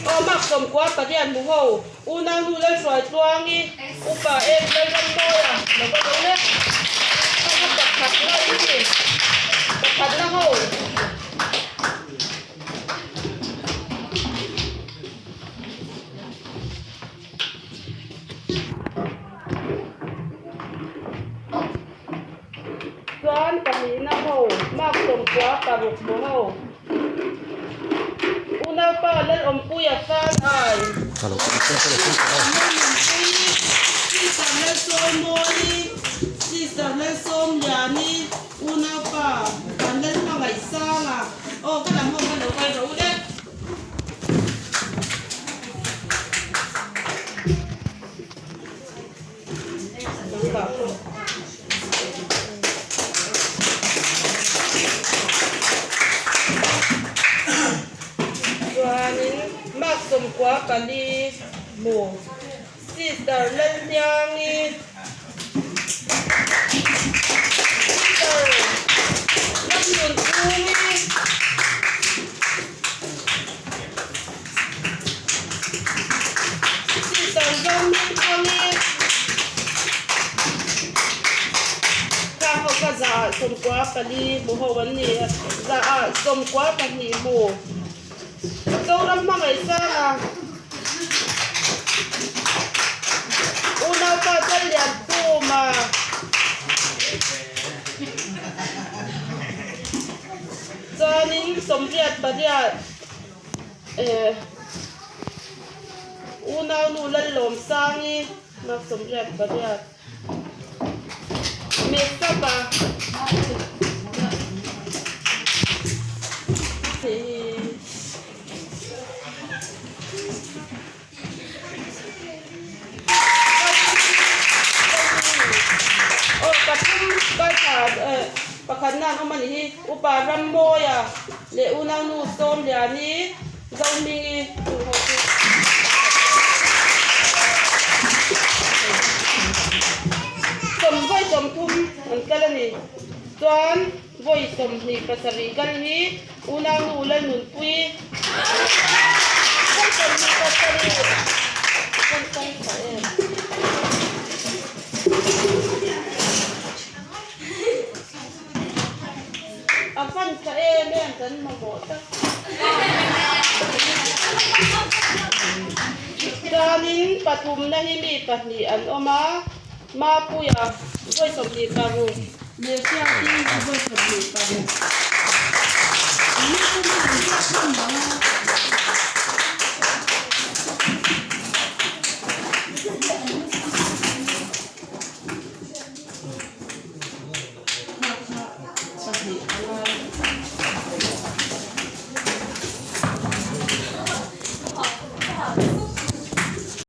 Aw mark sawmkua pariat hmu ho Unaunu Lalhruaitluangi Upa Em Lalrammawia lo va lo le. Kha kha pakhatna in ni pakhatna ho. Chuan pahnihna ho mark 96 hmu ho. Unaupa Lalawmpuia fan ai. Lalnunpuii, Sister Lalsawimawii, Sister Lalsawmliani, Unaupa Vanlalhmangaihsanga. Aw ka lam ho kha lo kal rawh u le. Chuanin mark 94 hmu Sister Lalhniangi Sister Lalnunchhungi Sister Zohmingthangi Khang ho kha 94 hmu ho an ni a, 92 hmu Zoram Hmangaihsanga Unaupa Challiankhuma Chuanin 88 eh unaunu Lallawmsangi mark 88 Mesapa Aw pathum kaitha eh pakhat nan awm a nih hi Upa Rammawia leh unaunu Sawmliani Zohmingi chung ho chu sawm vawi 30 an kal a ni chuan vawi 27 kal hi Unaunu Lalnunpuii vawi 27 kan kal tha em? A fan tha em em kan mamawh tak. Chuanin pathumna hi mi pahnih an awm a, Mapuia vawi 26 leh Hriati vawi 26.